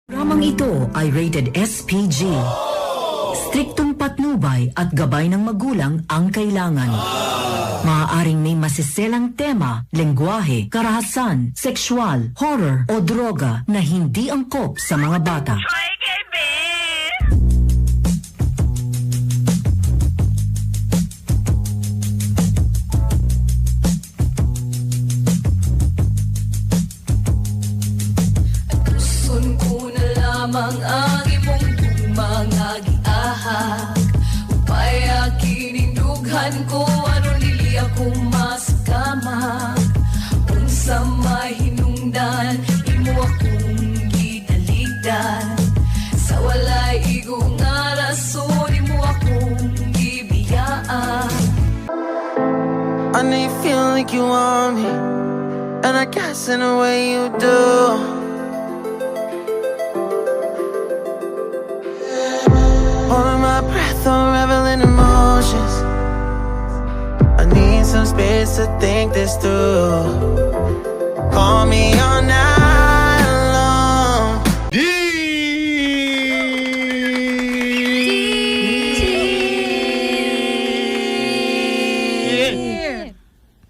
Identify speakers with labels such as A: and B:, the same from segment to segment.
A: Programang ito ay rated SPG. Striktong patnubay at gabay ng magulang ang kailangan. Maaaring may masiselang tema, lengguwahe, karahasan, sexual, horror o droga na hindi angkop sa mga bata.
B: Gusto ko na lamang ang imong mga giahak. Upay kinindughan ko, aron dili ako masakamak. Unsa may hinungdan, imo akong gitalikdan. Sa walay igo nga rason, imo akong gibiyaan.
C: I know you feel like you want me, and I guess in a way you do. Holding my breath, unraveling emotions. I need some space to think this through. Call me all night long.
D: D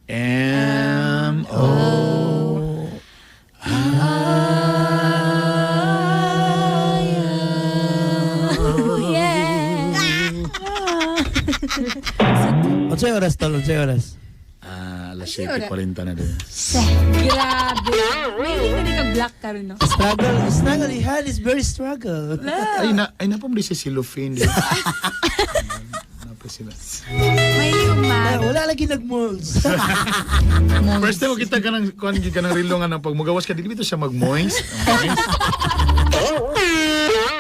D: M O.
E: Yeah.
F: Unsay oras, tol? Unsay oras?
D: Ah, alas 7:40 na din.
E: Grabe. May hindi ka black karon, no?
F: Struggle, struggle. Ihan is very struggle.
D: Ay na, ay na pa mo di si Silufin. Di. Napa sila.
E: May
F: Ah,
E: mag.
F: wala lagi nag-molds.
D: First time ko kita ka ng kuan ka ng rilo nga ng pag mugawas ka dili bitaw siya mag-moist. Moist.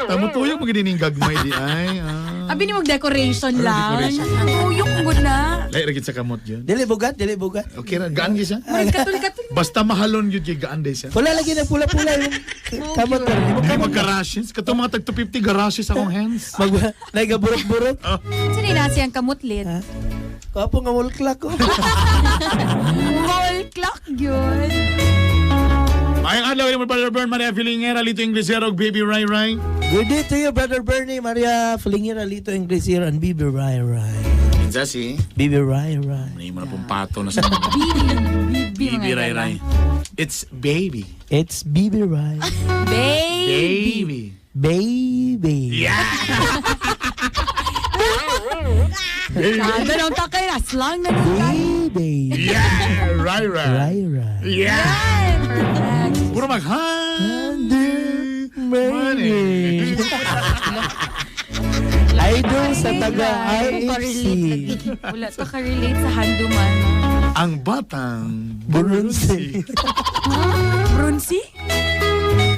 D: Tamo tuyok mo gid ning gagmay di ay. Ah.
E: Abi ni mag decoration
D: Ano,
E: lang.
D: decoration?
E: Tuyok mo na.
D: Lahi ra gid sa kamot yun.
F: Dili bugat, dili bugat.
D: Okay ra gaan gyud siya.
E: Murag katul-katul.
D: Basta mahalon gyud kay gaan day siya.
F: Wala lagi nagpula-pula yung kamot. Tol. Imo
D: Di
F: kamot.
D: mag-garashes. Katong mga tag 250 garashes akong hands.
F: Mag nagaburot-burot.
E: Sino na siyang kamutlit?
F: Kapo nga wall clock ko.
E: Wall clock yun.
D: Mayang adlaw mo, Brother Bern, Maria Filingera, Lito Inglesero, Baby Rai Rai.
F: Good day to you, Brother Bernie, Maria Filingera, Lito Inglesero, and Bibi Rai Rai.
D: Kinsa si?
F: Bibi Rai Rai.
D: May mo na pong pato na sa
E: Bibi.
D: Baby
E: Bibi
D: Rai Rai. It's baby.
F: It's Bibi Rai.
E: Baby.
D: Baby.
F: Baby.
D: Yeah! Baby.
E: Kada nang takay na. Slang na nung
F: Baby.
D: Yeah! Rai Rai.
F: Rai Rai.
D: Yeah!
E: Perfect.
D: Puro mag
F: Money. Idol sa taga
E: Wala
F: IHC.
E: Wala to ka-relate sa handuman.
D: Ang batang
F: Burunsi.
E: Brunsi?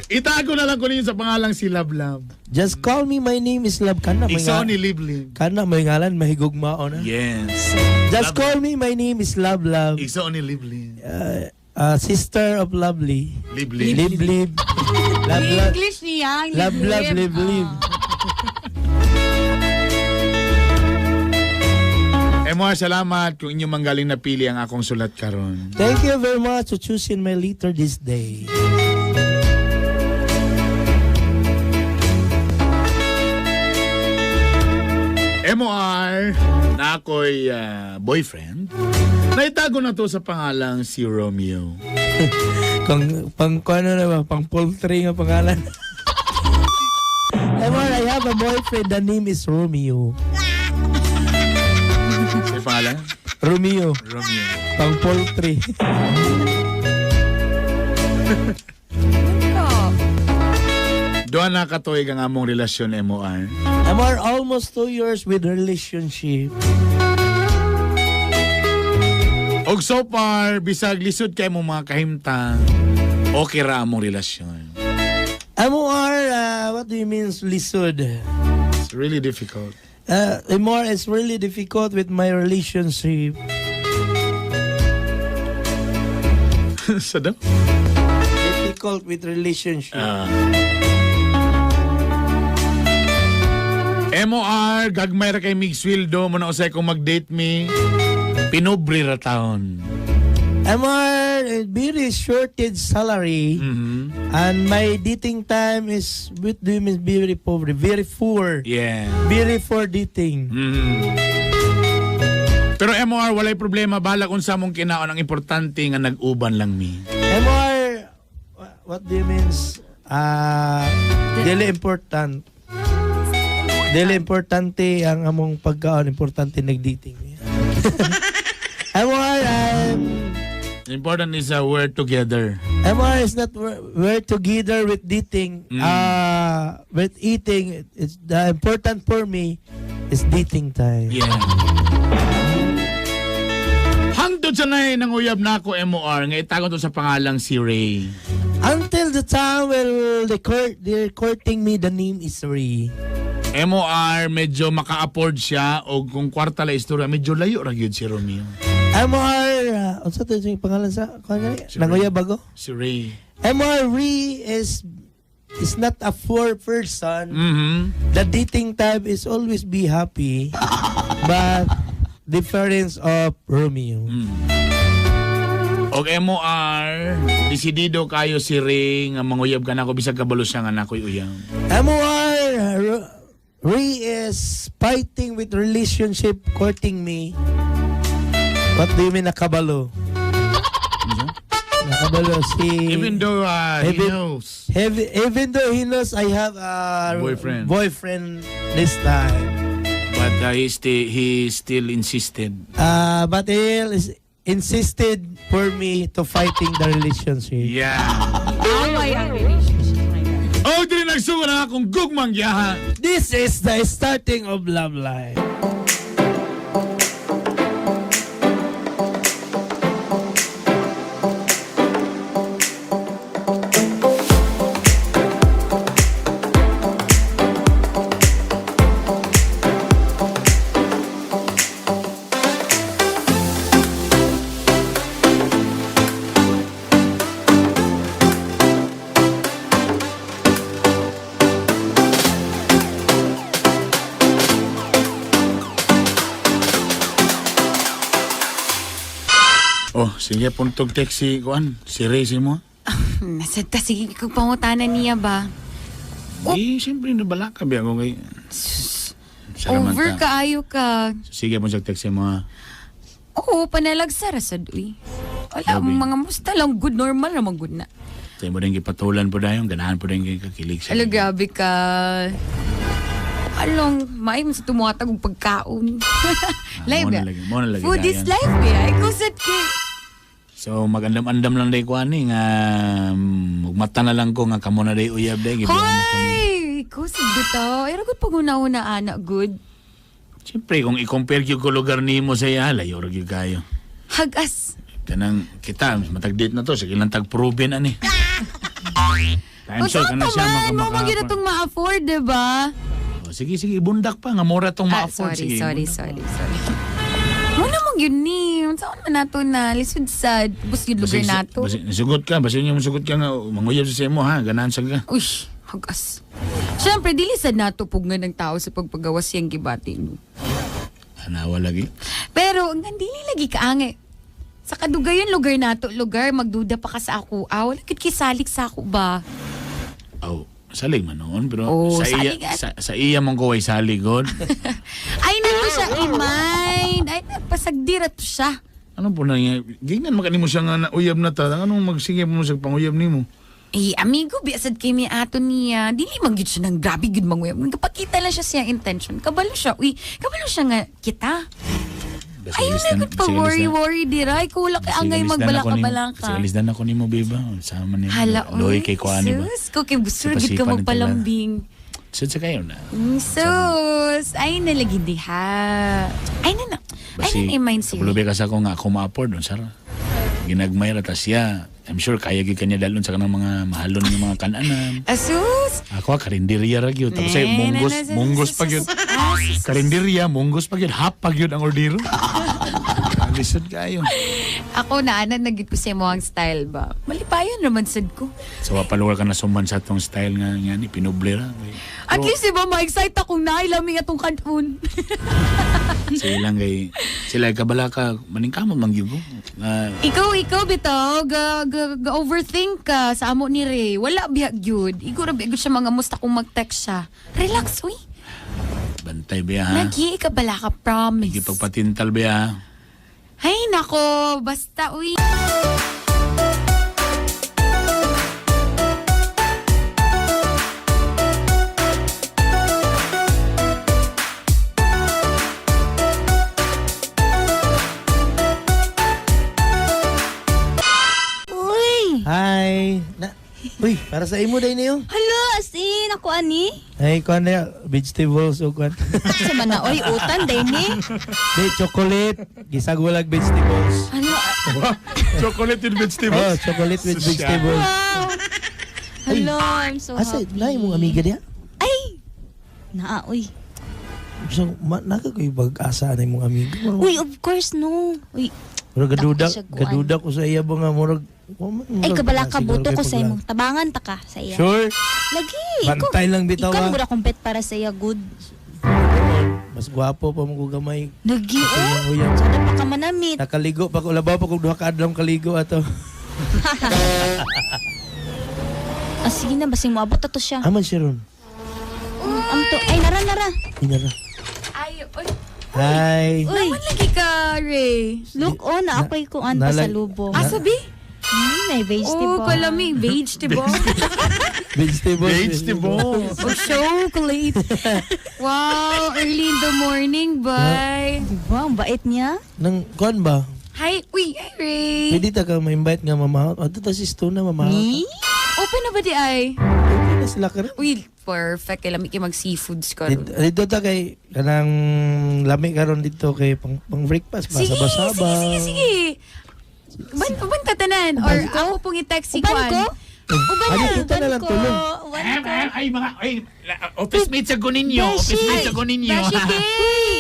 D: Itago na lang ko ninyo sa pangalang si Love Love.
F: Just call me, my name is Love. Kana may
D: Igsoon ni Liblib.
F: Kana may ngalan, mahigugmao na.
D: Yes.
F: Just
D: Love-
F: call me, my name is Love Love.
D: Igsoon ni Liblib.
F: Sister of Lovely.
D: Liblib.
F: Lib Lib. Love Love.
E: English niya.
F: Love Love Lib Lib.
D: MR, salamat kung inyong manggaling napili ang akong sulat karon.
F: Thank you very much for choosing my letter this day.
D: MOR, na ako'y boyfriend. Naitago na to sa pangalang si Romeo.
F: Kung pang kung ano na ba, pang poultry nga pangalan. MR, I have a boyfriend. The name is Romeo.
D: Sa pangalan?
F: Romeo.
D: Romeo.
F: Pang poultry.
D: Doon na katuig ang among relasyon, MOR.
F: MR, almost 2 years with relationship.
D: Og so far, bisag lisod kay mo mga kahimtang, okay ra among relasyon.
F: MR, what do you mean lisod?
D: It's really difficult.
F: MR, it's really difficult with my relationship.
D: Sa daw?
F: Difficult with relationship.
D: MOR, gagmay ra kay Mig Swildo, mo na usay kung mag-date mi. Pinobre ra taon.
F: MR, very shortage salary. And my dating time is, what do you mean very poor? Very poor. Very poor dating.
D: Pero MOR, walay problema. Bahala kung sa mong kinaon. Ang importante nga nag-uban lang mi.
F: MOR, what do you mean? Dili important. Dili importante ang among pagkaon, importante nag-dating. MOR,
D: Important is we're together.
F: MOR is not we're together with dating. With eating, it's the important for me is dating time.
D: Yeah. Hangtod sa nay nang uyab na ako MOR nga itago to sa pangalang si Ray.
F: Until the time will the court they're courting me, the name is Ray.
D: MOR medyo maka-afford siya o kung kwarta la istorya medyo layo ra gyud si Romeo.
F: MOR, unsa to yung pangalan sa kuan gani?
D: Si Ray.
F: Nanguyab bago?
D: Si Ray.
F: MOR Ray is not a poor person. The dating type is always be happy, but difference of Romeo.
D: Og MOR, desidido kayo si Ray nga manguyab ka nako bisag kabalo siya nga nakoy uyab.
F: MOR, Ray is fighting with relationship, courting me. What do you mean nakabalo? Nakabalo si...
D: Even though he knows.
F: Even though he knows I have a
D: Boyfriend.
F: boyfriend this time.
D: But he still insisted.
F: But he is insisted for me to fighting the relationship.
D: Yeah.
E: Away ang relationship. My God.
D: Oh, dili nagsugod ang akong gugmang giyahan.
F: This is the starting of love life.
D: Oh, sige, puntog text si Kuan, si Ray si mo.
B: Nasa ta, sige, kung pangutana niya ba?
D: Oh. Eh, siyempre, nabala ka biya ko kay... Salamat
B: Over
D: ka.
B: ka, ayo ka.
D: Sige, puntog text si mo. Ha.
B: Oo, panalagsara sa duy. Wala,
D: Grabe.
B: mga musta lang, good, normal naman good na.
D: Tayo mo rin gipatulan po dayon, ganahan po rin kakilig sa...
B: Alo, grabe ka. Along, may mas tumuatag og pagkaon. Live
D: mo na
B: ba?
D: lagi- mo na lagi
B: Food is
D: dayon.
B: life ba? Ikaw sad kay.
D: So, magandam-andam lang day kuan ni nga mata na lang ko nga kamo na day uyab day gibiyan ako ni.
B: Hoy! Ikaw sad bitaw. Ay, good pag una-una, ana, good.
D: Siyempre, kung i-compare gyud ko lugar nimo sa iya, layo ra gyud kayo.
B: Hagas.
D: Kanang kita, matag date na to, sige lang tag-proven ani. Time
B: Kung
D: so,
B: saan
D: kana
B: pa
D: siya
B: man,
D: maka,
B: mo
D: maka,
B: magyud itong ma-afford, diba?
D: Oh, sige, sige, ibundak pa nga mura tong
B: Ah,
D: ma-afford.
B: sorry,
D: Sige,
B: sorry,
D: ibundak.
B: sorry, sorry. Mo namang yun ni. Saan man nato na? Lisod sad. Bus yun lugar nato.
D: Basi, sugot ka, basi niyo sugot ka nga manguyab sa imo ha, ganahan sa ka.
B: Uy, hagas. Siyempre, dili sad nato pugnan ng tao sa pagpagawas siyang gibati. No?
D: Anawa lagi.
B: Pero, ang dili lagi kaangay. Sa kadugayan lugar nato, lugar, magduda pa ka sa ako. Ah, wala kit kisalik sa ako ba?
D: Aw, salig man noon pero
B: Oh,
D: sa iya
B: salig at-
D: sa iya mong kuway saligod.
B: Ay, nato siya i-mind. Ay, nagpasagdira to siya.
D: Ano po na niya? Gingnan man kanimo siya nga nauyab na ta. Anong magsige mo sa panguyab nimo?
B: Eh, amigo, biasad kay mi ato niya. Dili man gyud siya nang grabe gyud manguyab. Nagpakita lang siya siyang intention. Kabalo siya. Uy, kabalo siya nga kita. Ayaw na gud pa worry worry dira. Ikaw wala kay angay magbalaka-balaka.
D: Sige, lisdan ako nimo biba. Sama nimo.
B: Hala,
D: Loy
B: uy,
D: kay kuan ba.
B: Sus, ko kay gusto gyud ka
D: Sipasipan
B: magpalambing.
D: Sud sa kayo na.
B: Sus, ay nalagi diha. Ay na na. Ay na na i-mind siya.
D: Kabalo ka sa ako nga ako ma-afford sara. Ginagmay ra ta siya. I'm sure kaya gyud kanya dalon sa kanang mga mahalon nga mga kananan.
B: Asus.
D: Ako karinderya ra gyud. Tapos ay munggos, munggos pa gyud. Karinderya, munggos pa gyud, hap pa gyud ang ordero. Lisod kayo.
B: Ako na ana na gid ko sa imong style ba. Malipayon naman sad ko.
D: So wapaluwar ka na suman sa atong style nga nga ni pinuble ra.
B: At least diba ma-excite akong nailami atong kanton.
D: Sila lang kay sila kabala ka maningkamot man gyud ko. Nga
B: Ikaw bitaw ga, ga, ga overthink ka sa amo ni Ray. Wala biya gyud. Igo ra biya gyud siya mga musta kung mag-text siya. Relax uy.
D: bantay ba ha?
B: Lagi ka bala ka promise.
D: Hindi pagpatintal ba ha?
B: Ay nako, basta uy.
G: Uy!
F: Hi. Na, uy, para sa imo day niyo.
G: Hala, as in, ako ani.
F: Ay, kuan na, vegetables o kuan.
G: Sa mana, oy, utan, day ni.
F: Di, chocolate. Gisag walag vegetables.
G: Ano?
D: Chocolate and
F: Oh,
D: vegetables.
F: chocolate with vegetables.
G: Wow! Hello, I'm so
F: Asa,
G: happy.
F: na imong amiga diya?
G: Ay! Naa, uy.
F: So, ma, naka ko asa na imong amiga. Murag-
G: Uy, of course, no. Uy,
F: Murag gaduda,
G: Dako siya kuan.
F: gaduda ko sa iya ba nga murag wa man,
G: ay,
F: murag
G: kabala
F: na,
G: ka,
F: siguro
G: buto
F: kay
G: ko sa
F: pagla-
G: imo. Tabangan ta ka sa iya.
F: Sure.
G: Lagi. ikaw-
F: Bantay lang bitaw
G: Ikaw
F: ah.
G: mura akong bet para sa iya, good.
F: Mas gwapo pa mo ko gamay.
G: Lagi,
F: Sa
G: oh.
F: iyang uyab.
G: Sada pa ka manamit.
F: Nakaligo pa ko labaw pa kog duha ka adlaw kaligo ato.
G: Ah, sige na, basing moabot ato siya.
F: Aman siya ron.
G: Ang to, ay, nara, nara.
F: Inara.
B: Ay, uy.
F: Hi.
G: Uy,
B: Naman lagi ka, Ray.
G: look, oh, na ako'y kuan pa
F: Nalag-
G: sa lubo.
B: Asa bi?
G: May vegetable.
B: Oh, kalami vegetable.
F: Vegetables.
D: Vegetables.
B: oh, chocolate. Wow, early in the morning, bye.
G: Diba, ang bait niya.
F: Nang kuan ba?
B: Hi, uy, hi Ray.
F: Pwede ta ka ma-invite nga mamahaw. Ato ta si Stone na mamahaw.
G: Ni?
B: Open na ba di ay?
F: Pwede na sila karon.
B: Uy, perfect. Kailan kay mag seafoods ka ron.
F: Dito ta kay kanang lami karon dito kay pang, pang breakfast ba
B: Sige,
F: saba-saba.
B: sige, sige, sige. Uban, uban tatanan. Or ako pong i-text si
G: Uban
B: Kwan.
G: ko?
F: Uban na. Dito na lang
G: ko.
F: tulong.
G: Uban
D: Ay,
G: ko.
D: ay, ay, mga, ay, office mates ako ninyo.
G: Beshi.
D: Office mates ako ninyo.
B: Beshi K!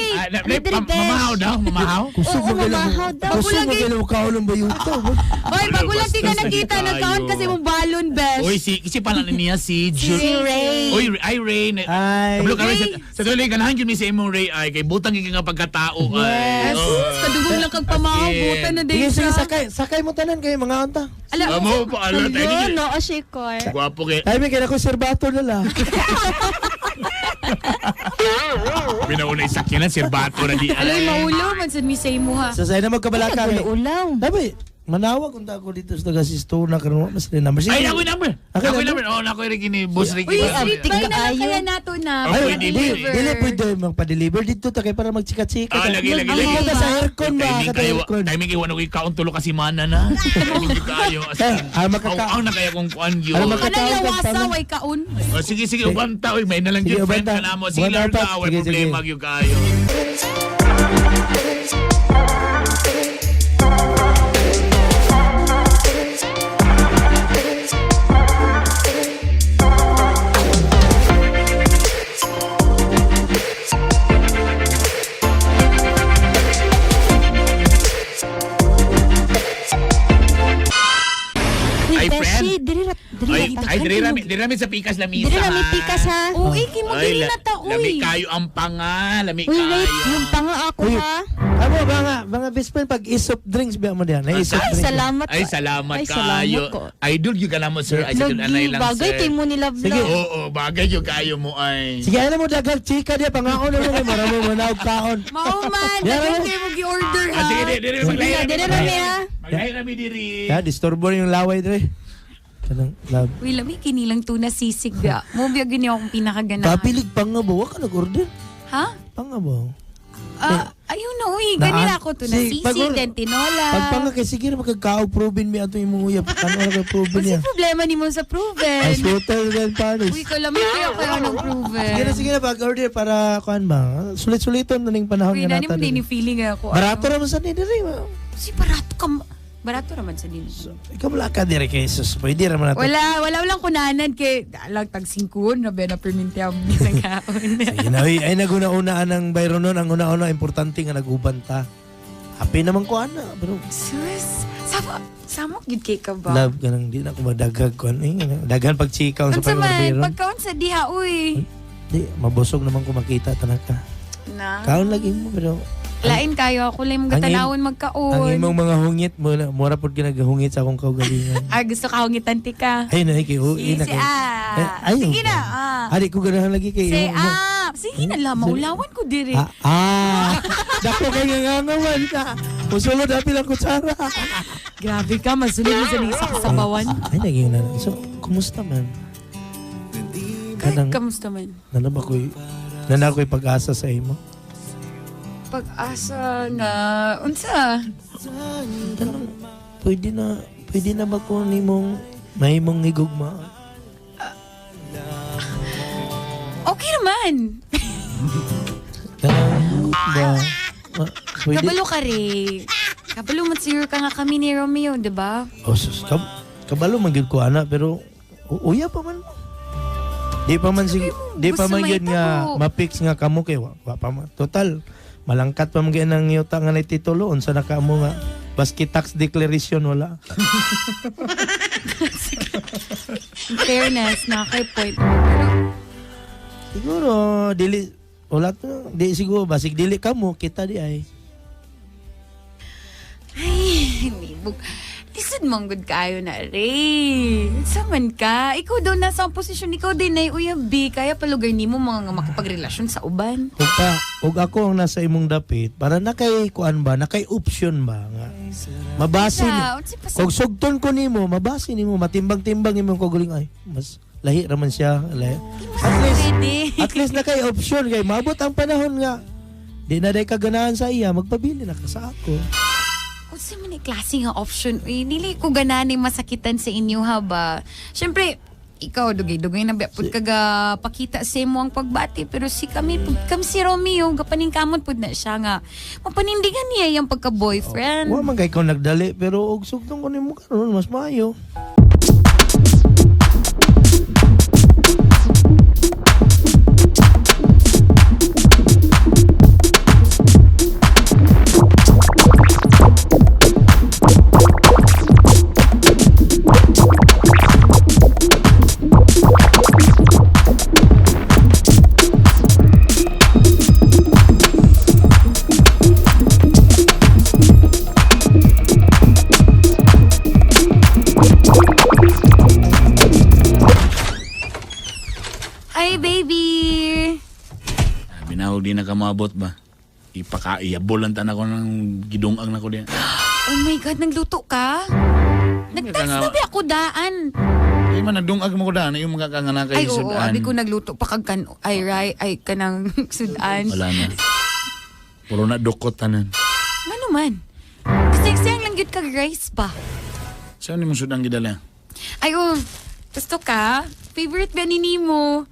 D: Ah,
G: Ano diri, Besh?
D: mamahaw daw, mamahaw.
F: Kusog
G: Oo,
F: mo kailang
G: mamahaw daw.
F: Kusog mo
B: Lagi.
F: kailang kaulong ba yuto?
B: Hoy, bago lang di ka
D: Bastos
B: nakita,
D: na
B: nagkaon
D: tayo.
B: kasi mong balon, Besh.
D: Uy, si, kasi pala niya si
G: Si Ray.
D: Uy, ay Ray.
F: Hi.
D: Kablo ka Ray,
B: Ray.
D: sa tuloy ganahan gyud mi sa imong Ray ay kay butang gyud nga pagkatao ay.
B: Yes,
D: Oh.
B: kadugong lang kag pamahaw,
D: As in.
B: buta na din
F: Sige, sige,
B: siya.
F: sakay. Sakay mo tanan kay mga unta.
B: Ala,
D: Amo pa ala tayo.
G: Hello, no, siya car.
D: Gwapo kay
F: Ay, may kaya ko serbato na lang.
D: Pinauna isakyanan sirbato na di.
B: Aloy, maulo man sad mi sa imo ha.
F: Sa say na magkabalaka kay.
G: Nagulaw-ulaw.
F: Dabi, manawag unta ako dito sa taga si Stone na karon mas rin number. Sige.
D: Ay, nakoy number.
F: Ako
D: Nakoy
F: number?
D: number. Oh, nakoy rin kini boss Ricky.
B: Uy,
G: Uy,
B: sweet
G: abtik
B: bay na lang
G: kaayo.
B: kaya nato na.
D: Oh,
F: Ay,
D: pwede,
F: dili,
B: Pa-deliver.
F: dili pwede magpa-deliver dito ta kay para magchika-chika.
D: Ah, lagi, lagi, lagi.
F: Dito sa aircon ba?
D: Timing
F: Ka
D: kayo,
F: aircon.
D: timing kayo, wala ko ikaon tulo kasi mana na. Timing kayo kayo. As
F: Eh,
D: in,
F: ah, makaka-
D: Ang na kaya kung kuan yun.
F: Ano, makaka-
B: Kanang
F: Katawag
B: lawasa,
F: tanan.
B: way kaon.
D: Oh, sige, sige, ubanta. Uy, may na lang
F: Sige,
D: yun, friend
F: ubanta.
D: ka na mo. Sige,
F: Ubanta,
D: Lord,
F: upat.
D: ka, way
F: Sige,
D: problema
F: sige.
D: gyud kayo.
G: Uy,
D: Ay,
G: Beshi,
D: friend.
G: diri ra, diri
D: Ay,
G: ra.
D: ay, diri rami sa pikas lamisa.
G: Diri ra mi pikas ha.
B: Uy, kimo
D: Ay,
B: dili na ta,
D: lami
B: uy.
D: kayo ang panga, lami
G: Uy,
D: kayo.
G: wait, yung panga ako
F: Uy.
G: ha.
F: Amo ba nga, mga best friend pag isop drinks ba mo diyan? Ay, isop
G: Ay,
F: drinks.
G: salamat.
D: Ay, salamat
G: Ay,
D: kayo.
G: salamat ko.
D: Idol yung ka mo, sir. Ay, sa
G: Lagi,
D: anay lang,
G: bagay
D: sir.
G: kay mo ni Love
F: Sige.
G: Love.
D: Oo, bagay yung kayo mo ay.
F: Sige, alam mo daghang chika diya pangako na mo kay mara mo manaog kaon.
B: Mao man,
F: Yeah,
B: daghan
F: right.
B: kayo mo gi-order ha.
D: Ah, sige, di,
G: Sige na, diri ra mi ha.
D: Maglahi rami diri.
F: Ya, disturbo yung laway dire. Kanang love.
B: Uy, lami kinilang tuna sisig ga. Mo biya gini akong pinakaganahan.
F: Kapilig pa nga ba? Wa ka nag-order?
B: Ha?
F: Pa nga ba?
B: Ah, ayun na, uy. Ganun ako tuna
F: Si-
B: sisig, then tinola.
F: Pag pa nga kay sige ra magkakaog proven mi ato imong uyab. Kano ra kay proven
B: Kasi
F: niya?
B: problema ni mo sa proven.
F: Ay, hotel din Paris.
B: Uy, kalami kayo kayo ng proven.
F: Sige na, sige na, pag-order para kuan ba? Sulit-suliton na ning panahon
B: Uy,
F: nga
B: nani mo
F: nata.
B: din
F: diri.
B: yung feeling ako.
F: Barato
B: ano.
F: ra man sa ni diri.
B: Si barato ka. Barato raman sa din.
F: Ikaw wala ka diri kay Jesus. Pwede ra man nato.
B: Wala, wala lang kunanan kay alang tag 5 na ba na perminti ang bisang kaon.
F: Sige na, uy. Ay naguna-unaan ang Byron nun. Ang una-una, importante nga nag-uban ta. Happy naman ko ana, pero
B: Sus, sama, samok gyud kay ka ba?
F: love ka nang di na ako madagag ko. Ano yun? Daghan pagchikaw sa
B: Unsa man,
F: pag-orderon.
B: pagkaon sa diha, uy.
F: Di, mabusog naman ko makita tanan ka.
B: Na.
F: Kaon lagi mo pero
B: Lain kayo ako lang mong
F: Ang im-
B: gatanawon
F: ang
B: magkaon.
F: imong mga hungit mo na mura pud ginagahungit sa akong kaugalingan.
B: Ah, gusto ka hungitan ti ka.
F: Ay na kay ui na
B: Sige,
F: kay.
B: ah.
F: Ay,
B: Sige na, ah.
F: Ari ko ganahan lagi kay
B: Say,
F: imong-
B: ah. Sige na lang, maulawan ko diri.
F: Ah, ah. Dako kay nga ka. Musulod apil ang kutsara.
B: Grabe ka, masunod mo sa nisa sa bawan.
F: Ay naging na. So, kumusta man? Kanang
B: Kamusta man?
F: nana ba ko'y nana ko'y pag-asa sa imo?
B: Pag-asa na, unsa?
F: Tanong, pwede na ba ko nimong mahimong higugma?
B: Okay naman.
F: Kanang ba, pwede?
B: Kabalo ka rin. Kabalo man siguro ka nga kami ni Romeo, di ba?
F: Oh, sus, kabalo man gyud ko ana pero uya pa man mo. Di pa man sig di pa
B: gusto
F: man gyud nga
B: mahitabo.
F: mapix nga kamo kay wa pa man. Total malangkat pa man gyud ang yuta nga titulo unsa na kamo nga baski tax declaration wala.
B: In fairness, na kay point. Pero,
F: Siguro dili wala to di siguro basig dili kamo kita di ay.
B: ay, nibog. Lisod mong good kayo na, Ray. Sa man ka? Ikaw daw nasa ang posisyon. Ikaw din ay uyab, B. Kaya palugar ni mo mga nga makipagrelasyon sa uban.
F: Ug pa ug ako ang nasa imong dapit para na kay kuan ba na kay option ba nga mabase ni
B: Sa, unsa pa sa-
F: Kung sugton ko nimo, mabase nimo, matimbang-timbang imong kagaling ay mas lahi ra man siya. Lahi. At least
B: Pwede.
F: at least na kay option kay maabot ang panahon nga di na day kaganahan sa iya, magpabili na ka sa ako.
B: Unsa man ni klase nga option, uy, dili ko ganani masakitan sa inyo ha ba. Syempre, ikaw dugay-dugay na ba pud kaga pakita sa imo ang pagbati pero si kami pud kami si Romeo gapaningkamot pud na siya nga mapanindigan niya yung pagka-boyfriend.
F: Wa man kay ikaw nagdali pero og sugton ko nimo karon mas maayo.
B: Ay baby.
D: Binahog di na ka maabot ba? Ipakaiyabulan tan ako ng gidungang na ko diyan.
B: Oh my God, nagluto ka? Nag-text na ba ako daan?
D: Di man nagdungag mo ko daan yung mga kangana kay
B: Ay oo,
D: sudan.
B: abi ko nagluto pa kag kan ay ray ay kanang sudan.
D: Wala na. Puro na dukot tanan.
B: Ngano man? Kasi siyang lang gyud kag rice pa.
D: Saan ni mo sudan gidala?
B: Ay, oh, gusto ka? Favorite ba ni Nemo?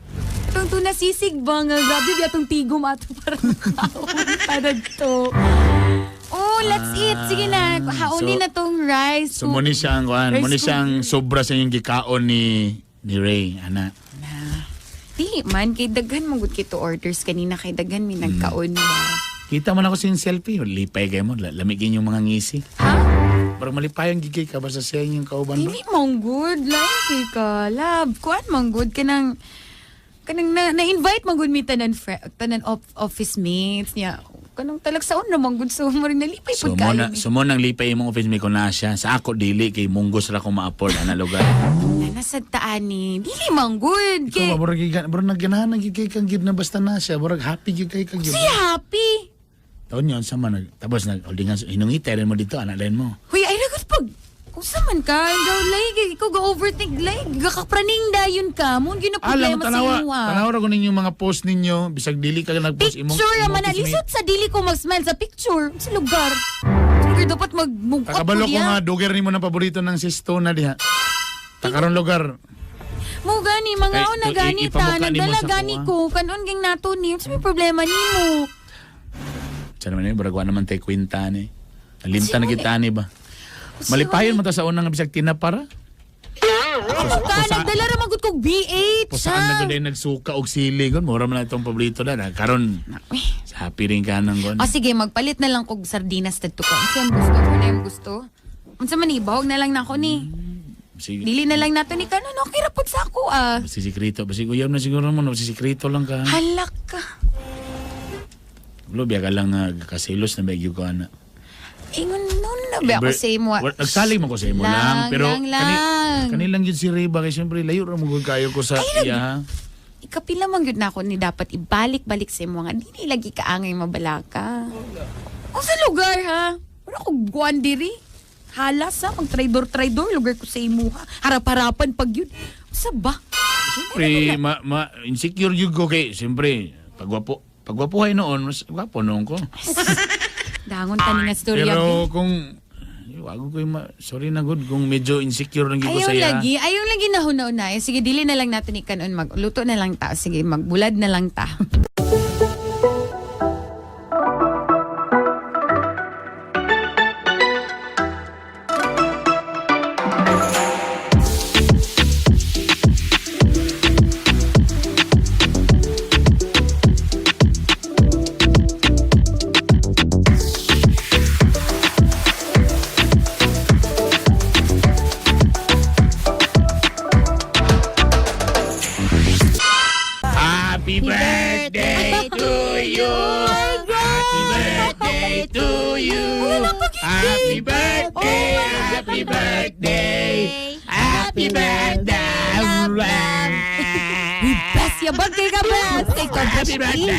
B: Itong tuna sisig ba nga? Grabe ba itong tigom ato para makaon para to. Oh, let's eat. Sige na, haonin na tong rice.
D: So mo ni siya ang kuan, mo ni siya ang sobra sa inyong gikaon ni Ray, ana.
B: Di man, kay daghan mong good kito orders kanina kay daghan may nagkaon ba.
D: Kita man ako sa inyong selfie, lipay kayo mo, lamigin yung mga ngisi.
B: Ha?
D: Parang malipayan gigay ka ba sa siya inyong kauban ba?
B: Dili mong good. Lain kay ka, love. Kuan mong good kanang kanang na, na-invite mong good mi tanan tanan office mates niya. Kanang talagsaon na mong good so mo rin nalipay
D: So
B: pud
D: mo
B: kayo.
D: na, so mo nang lipay imong office mate ko na siya. Sa ako dili kay munggos ra ko ma-afford ana lugar.
B: Nasa taani. Dili man good.
D: Ikaw
B: Kay,
D: ba murag gigan, murag nagganahan na gid kay kang gid na basta na siya, murag happy gyud kay kang gid.
B: si happy.
D: Taon yun sa man nag tapos nag holding hands hinungit rin mo dito ana rin mo.
B: Huy, ay ragot pag Usa man ka, ikaw like, ikaw ga overthink, like, gakapraning dayon ka, mo gyud na
D: Alam
B: problema sa
D: tanawa,
B: imo ha.
D: tanawa ra ko ninyo mga post ninyo bisag dili ka nag-post imong
B: Picture
D: imong
B: naman na,
D: office mate.
B: lisod sa dili ko mag-smile sa picture, sa lugar. Sa lugar dapat magmugkot
D: Takabalo
B: ko
D: ko
B: diya.
D: nga doger nimo na paborito ng sisto na diha. Takaron lugar.
B: Mo gani, mga
D: Ay,
B: una
D: to,
B: gani ta,
D: ipamukha nimo
B: nagdala
D: sa
B: gani
D: kuha.
B: ko, kanon ging nato ni, unsa may problema nimo?
D: Sa naman eh, baragwa naman tay kwenta ni. Nalimtan na kita ni ba? Malipayon mo ta sa unang bisag tinapara.
B: Ano ka, nagdala ra man gud kog BH.
D: Pusaan na
B: ha?
D: ko din nagsuka og sili gon. Mura man na itong paborito na. Karon
B: Uy.
D: sa happy rin ka nang gon.
B: O sige, magpalit na lang kog sardinas dadto ko. Unsa yung gusto mo na yung gusto? Unsa man ibahog na lang nako ni.
D: Sige.
B: Dili na lang nato ni kanon. Okay ra pud sa ako ah.
D: Si sikrito. Basi uyab na siguro mo. No? Si sikrito lang ka.
B: Halak ka.
D: Lo, biya ka lang nga kasilos na medyo ko ana.
B: Ingon nun na ba ako sa imo?
D: Nagsalig man ko sa imo lang,
B: Lang,
D: pero
B: lang, lang.
D: kanilang yun si Reba kay siyempre layo ra mo gud kayo ko sa iya. ha?
B: Ikapila man gyud na ako ni dapat ibalik-balik sa imo nga dili lagi kaangay mabalaka. O sa lugar ha? Wala ko guwan diri. Halas ha, mag traidor-traidor lugar ko sa imo ha. Harap-harapan pag yun. Sa ba?
D: Siyempre, ma insecure yun ko kay siyempre pagwapo pagwapuhay noon, mas gwapo noon ko.
B: Dangon tani nga storya.
D: Pero kung wago ko yung sorry na good kung medyo insecure lang gyud ko
B: Ayaw
D: sa iya.
B: lagi, ayaw lagi na huna-una. Eh, sige, dili na lang natin ikanon. Magluto na lang ta. Sige, magbulad na lang ta.
D: Happy birthday to you. Happy birthday to you. Happy birthday, happy birthday. Happy birthday.
B: Best yabag kay ka best. Kay ka
D: Happy birthday.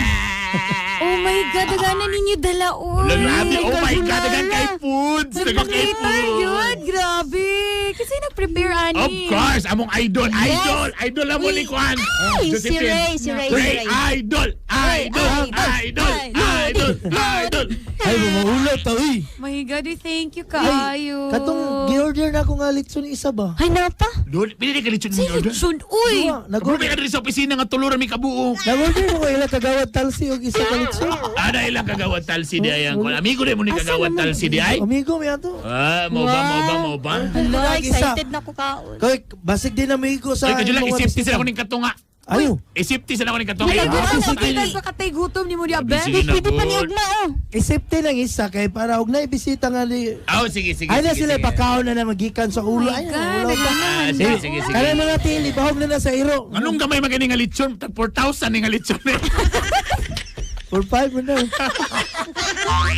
B: Oh my God, dagana ninyo dala oy.
D: Grabe, oh my God, dagan kay foods. Dagan kay
B: Nagpakita yun,
D: foods.
B: grabe. Kasi nag-prepare ani.
D: Of course, among idol, idol, idol amo ni Kwan.
G: Ay, si
D: Josephine.
G: Ray, si Ray, si
D: Ray,
G: Ray.
D: idol, idol, idol, idol, idol.
F: Ay, mamahulot ta, uy.
B: My God, eh, thank you kaayo.
F: Katong gi-order na ako nga litson isa ba?
G: Ay, napa.
D: Lord, pili ka lechon
B: Si
D: ni order.
B: Lechon, uy.
F: Duwa,
D: Nag-order
F: Nag-order
D: ka diri sa opisina nga tulura mi kabuo.
F: nag-order mo ko ila kagawad talsi og isa ka litson.
D: Ana ilang kagawad talsi di ay ang kon. Amigo di mo ni kagawad talsi di ay.
F: Amigo mi ato.
D: Ah, mo ba, mo ba, mo ba?
G: Hala,
F: Isa.
G: excited na ko kaon.
F: Kay basig din amigo sa
D: Ay, kadyo lang
F: imong
D: isipti
F: bisita.
D: sila ko ning katunga.
F: Ayo.
D: Isipti sila ko ning katunga.
B: Ay,
D: Ay,
B: gutom
F: sige.
B: kita sa katay gutom ni mo ni Abel.
D: Sige na,
G: Pwede pa ni
D: good.
G: Ugma, oh.
F: Isipti lang isa kay para og nay bisita nga ni
D: Oh, sige, sige.
F: Ay na
D: sige,
F: sila
D: sige.
F: pakaon na na magikan sa ulo.
B: Oh my
F: Ay,
B: God,
F: ulo pa.
B: nagana
D: Ah, sige, sige, sige.
F: Kanang mga tili bahog na na sa iro.
D: Anong gamay magani nga lechon? 4,000 ni nga lechon eh.
F: For five mo na.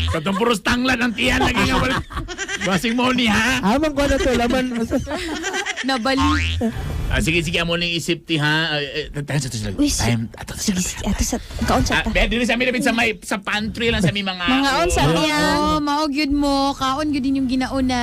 D: Katong puros tanglan ang tiyan lagi nga wala. Basing mo ni ha.
F: Amang ko na to laman.
B: Nabali.
D: Ah, sige, sige, amo ning isipti ha. Tayo sa to sila.
G: Uy, si-
D: Time, ato sa
G: Sige, sige, ato sa, kaon sa
D: Ah,
G: ta.
D: be, dili sa amin sa may sa pantry lang sa may mga
G: Mga on sa niya.
B: Oh, mao gyud mo. Kaon gyud yung ginauna.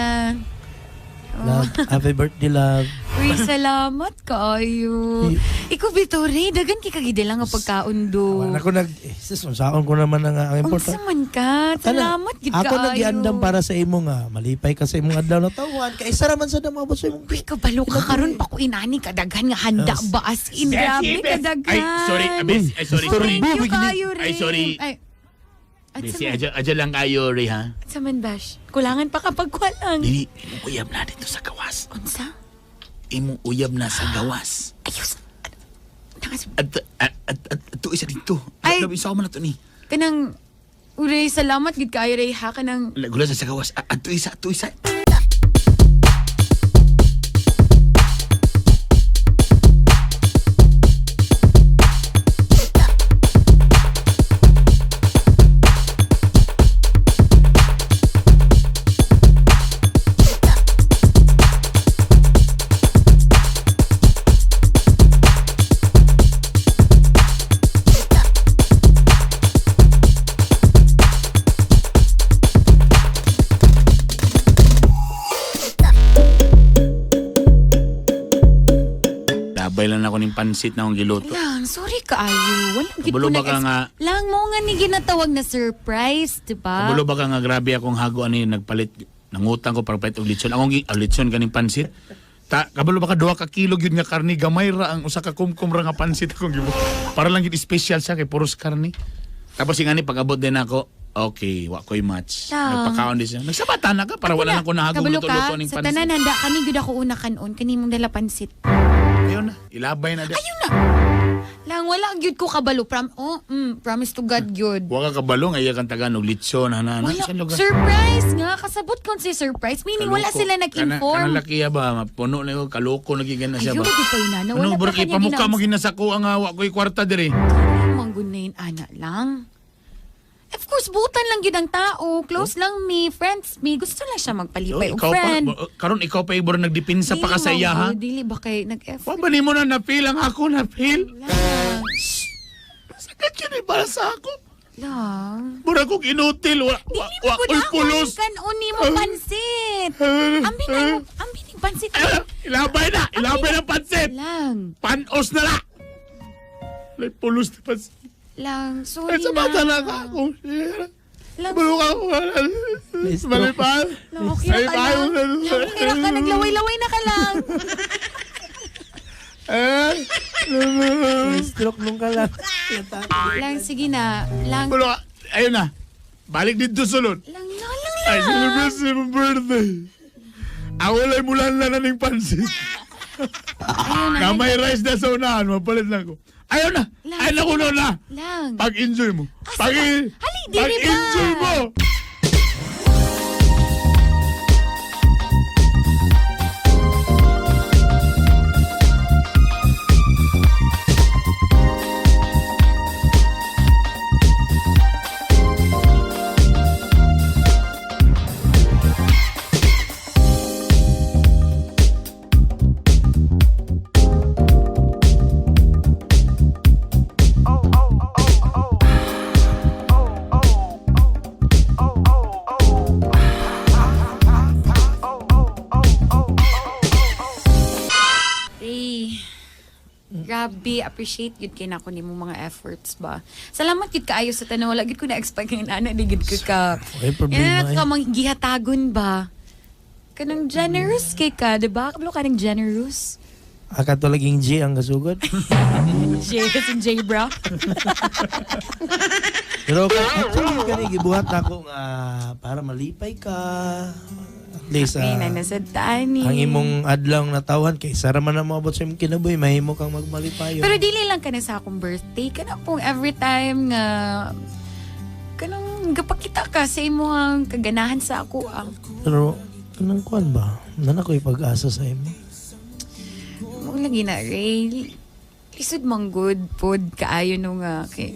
F: Love, happy birthday love.
B: Uy, salamat kaayo. Ikaw, Vitore, dagan kay kagidala nga pagkaon do.
F: Wala ko nag eh, sis, unsaon ko naman ang ang
B: Unsa
F: important.
B: man ka? Salamat gid
F: Ako
B: kaayo.
F: nagiandam para sa imo nga malipay ka sa imong adlaw na tawhan kay isa ra man sa maabot sa imong
B: Uy, kabalo ka karon pa ko inani kadaghan nga handa ba as in
D: Bessie,
B: grabe
D: Bes-
B: kadaghan.
D: Ay, sorry, ah, Bes, ay, sorry, sorry.
B: Thank you kaayo, Ray.
D: Ay, sorry.
B: Ay, at
D: Bessie,
B: sa
D: adyo, adyo lang kayo, Ray, ha?
B: sa man bash. Kulangan pa kapag kulang.
D: Dili, imong uyab na dito sa gawas.
B: Unsa?
D: Imong uyab na sa gawas.
B: Ayos. Nakas
D: At ato isa dito.
B: Ay.
D: Ay. Isa man na to ni.
B: kanang Uray, salamat gid kaayo Ray ha kanang
D: Gula sa gawas. Ato isa, ato isa. Labay lang ako ning pansit na akong giluto.
B: Lang, sorry kaayo. Walang gid
D: Kabulo
B: ko
D: ba ka
B: nag-
D: nga-
B: Lang mo nga ni ginatawag na surprise, di ba?
D: Kabulo ba ka nga grabe akong hago ani nagpalit nangutang ko para palit og litson. Akong litson kaning pansit. Ta kabalo ba ka duha ka kilo gyud nga karni gamay ra ang usa ka kumkum ra nga pansit akong gibo. Para lang gyud special siya kay puros karni. Tapos yung ani pag-abot din ako, okay, wa ko'y match.
B: Lang.
D: Nagpakaon din siya. Nagsabata na ka para wala na ko nahagong
B: Kabalo ka,
D: luto-luto ning
B: sa
D: pansit.
B: tanan handa kani gud ako una kanon kani mong dala pansit.
D: Ayun na. Ilabay na di.
B: Ayun na. Lang wala gyud ko kabalo. Promise to God gyud.
D: Wa ka kabalo nga iya kang tagaan og litson ana ana.
B: Wala.
D: Sa lugar.
B: Surprise nga. Kasabot kon si surprise. Meaning wala
D: Kaloko.
B: sila nag-inform.
D: Kana laki ya ba puno na ko kaloko lagi gana siya
B: Ayun,
D: ba.
B: di pa yun, ana. Wala
D: Ano
B: pa
D: bro kay
B: kanya
D: pamukha mo
B: ginaunsa.
D: ginasako ang wa ko'y kwarta diri.
B: Manggun na yun, ana lang. Of course, butan lang yun ang tao. Close lang me, friends me. Gusto lang siya magpalipay
D: So,
B: og
D: ikaw pa
B: friend.
D: karon ikaw pa ibor nagdipinsa pa ka sa iya ha.
B: Dili ba kay nag-effort
D: Wa ba nimo na na-feel ang ako na-feel?
B: lang.
D: Sakit yun eh, para sa ako.
B: Lang.
D: Mura kong inutil. Wa, wa,
B: Dili
D: wa
B: mo
D: ko'y
B: gud ako
D: pulos.
B: kanon mo pansit. Ambi na mo, ambi ning pansit.
D: Ilabay na! Ilabay na pansit!
B: Lang.
D: Panos na la! May pulos na pansit.
B: Lang, sorry
D: Ay, sa
B: na.
D: bata lang ako.
B: Lang,
D: Balo ka ako.
F: May stroke.
D: Malipad.
B: lang, okay ra ka lang. Lang, okay ra ka. Naglaway-laway na ka lang.
D: Eh,
F: May stroke nung ka lang.
B: Lang, sige na. Lang,
D: Balo ka. Ayun na. Balik dito sulod.
B: lang, lang, lang,
D: Ay,
B: lang.
D: celebrate sa imong birthday. Ako lang mulan na ning pansit.
B: Ayun na.
D: Na may rice na sa unahan, mapalit lang ko. Ayaw na!
B: Lang.
D: Ay, naku na na!
B: Lang.
D: Pag-enjoy mo.
B: Asa ba? Hali, dili ba?
D: Pag-enjoy mo!
B: Ray, grabe, appreciate yun kay nako nimo mga efforts ba. Salamat yun kaayo sa tanan. Wala gyud ko na-expect nga ana di gyud ko ka.
F: Okay, problema
B: Yan
F: eh.
B: ka manggihatagon ba. Kanang generous kay ka, di ba? Kabalo ka ng generous.
F: Aka to laging G ang kasugod.
B: J as in J, bro.
F: Pero actually kani gibuhat nako nga para malipay ka. At least
B: Ay, nanasad tani.
F: ang imong adlaw natawan kay sara man na moabot sa imong kinabuhi mahimo kang magmalipayon.
B: Pero dili lang ka na sa akong birthday. Kana pong every time nga kanang gapakita ka sa imong kaganahan sa ako ah.
F: Pero kanang kuan ba? Nana ko'y pag-asa sa imo.
B: Mo lagi na Ray. Lisod mang good pod kaayo no nga kay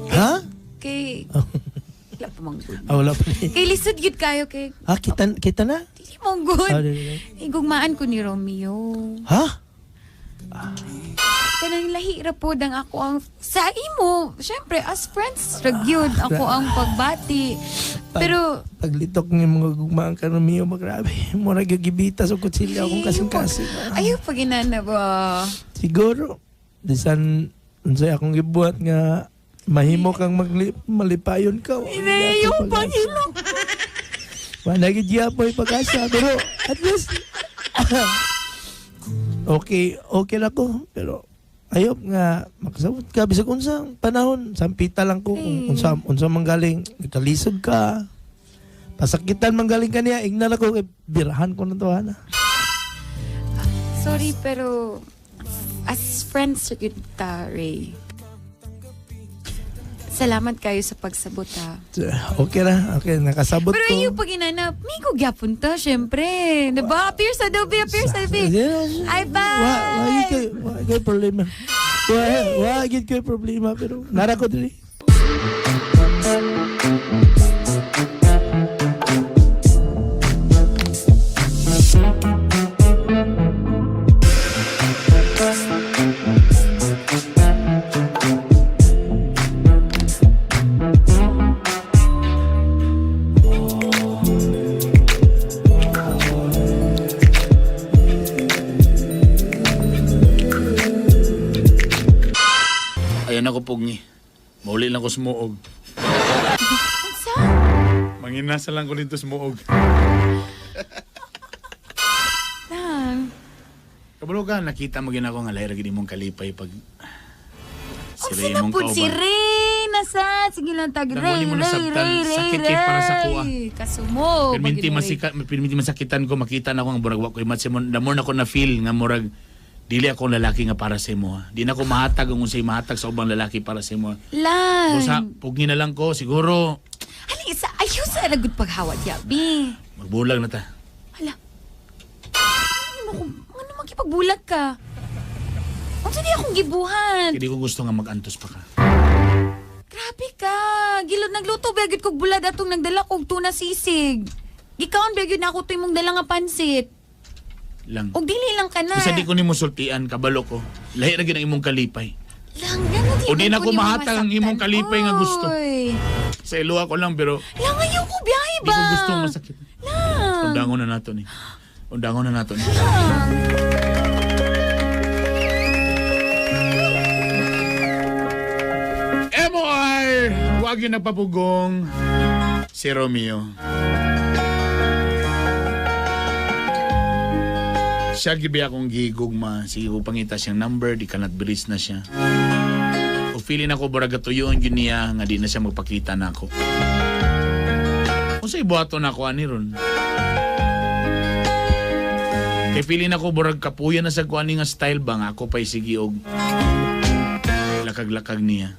F: Ha?
B: kay wala pa mang good.
F: Ah, wala pa ni.
B: Kay lisod gyud kayo kay
F: Ah, kita na?
B: dili mong good.
F: Ah, dili, dili.
B: Igugmaan ko ni Romeo.
F: Ha?
B: Kanang lahi ra pod ang ako ang sa imo, syempre as friends ra gyud ako ang pagbati. Pero
F: Paglitok ng mga gugmaan ka ng Mio, magrabe. Mura gyud gibita sa kutsilyo akong kasing-kasing.
B: Ayaw pag inana ba?
F: Siguro, bisan unsay akong gibuhat nga mahimo kang malipayon ka.
B: Hindi, yung pangilok.
F: Wala gid gyapon pag-asa pero at least okay, okay na ko pero ayop nga makasabot ka bisag unsang panahon sampita lang ko kung unsa man galing kalisod ka pasakitan man galing kaniya ingnan ako kay birahan ko na to ana.
B: Sorry, pero as friends, gyud ta, Ray. Salamat kayo sa pagsabot, ha.
F: Okay ra, okay nakasabot
B: Pero
F: ko.
B: ayaw pag inana, may gyapon ta, syempre. Diba? Appear sa Adobe, appear sa Adobe. Ay,
F: Wa,
B: bye!
F: wa gyud kay wa kay problema. Wa, wa gyud kay problema pero nara ko diri.
D: Ayan ako pugni. Mauli lang ko sumuog.
B: Unsa?
D: Manginasa lang ko dito sumuog.
B: Lang.
D: Kabalo ka, nakita mo gina ko nga lahira gid imong kalipay pag
B: Unsa
D: sila
B: na
D: imong
B: po si
D: kauban.
B: Ray? Nasa? Sige lang tag.
D: Nang
B: Ray,
D: huli mo
B: Ray,
D: nasabtan,
B: Ray, Ray,
D: sakit kay para sa kuha.
B: Ray. Kasumo.
D: Pirminti
B: Bagay na, Ray.
D: masika, pirminti masakitan ko makita na ko ang murag wa ko match mo the more na ko na feel nga murag Dili ako ang lalaki nga para sa imo, ha. Di na ako mahatag ang unsay mahatag sa ubang lalaki para sa imo, ha.
B: Lang.
D: Busa, pugni na lang ko, siguro
B: Hali, sa ayaw sa ragud paghawat ya, bi.
D: Magbulag na ta.
B: Hala. Ano mo ano makipagbulag ka? Unsa di akong gibuhat?
D: Hindi ko gusto nga mag-antos pa ka.
B: Grabe ka. Gilod nagluto ba gyud kog bulad atong nagdala kog tuna sisig. Gikaon ba gyud na ako to imong dala nga pansit.
D: Lang.
B: Og dili lang ka na.
D: Bisa di ko nimo sultian, kabalo ko. Lahi ra gyud ang imong kalipay.
B: Lang gano di
D: O di
B: man
D: na
B: ko
D: ko
B: nimo
D: mahatag ang imong
B: masaktan.
D: kalipay nga gusto.
B: Oy.
D: Sa iluwa ko lang pero
B: Lang ayaw ko biyahe
D: di
B: ba?
D: ko gusto masakit.
B: Lang.
D: Undangon na nato ni. Undangon na nato ni.
B: Lang.
D: MOR! Huwag yun nagpapugong si Romeo. Siya gibi akong gigugma. Sige ko pangita siyang number, di cannot bridge na siya. O feeling ako barag tuyoon yun niya nga di na siya magpakita na ako. Unsay buhaton ako ani ron? Kay feeling ako barag kapuya na sa kuani nga style ba nga ako pa'y sige og lakag-lakag niya.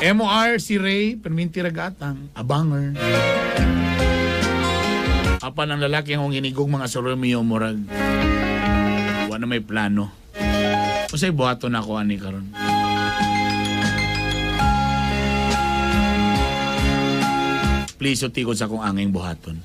D: MOR si Ray, perminti ragatang, abanger. Apan ang lalaki ang inigog mga sa Romeo Murag. Wa na may plano. Unsay buhaton ako ani karon? Please utikod sa akong anging buhaton.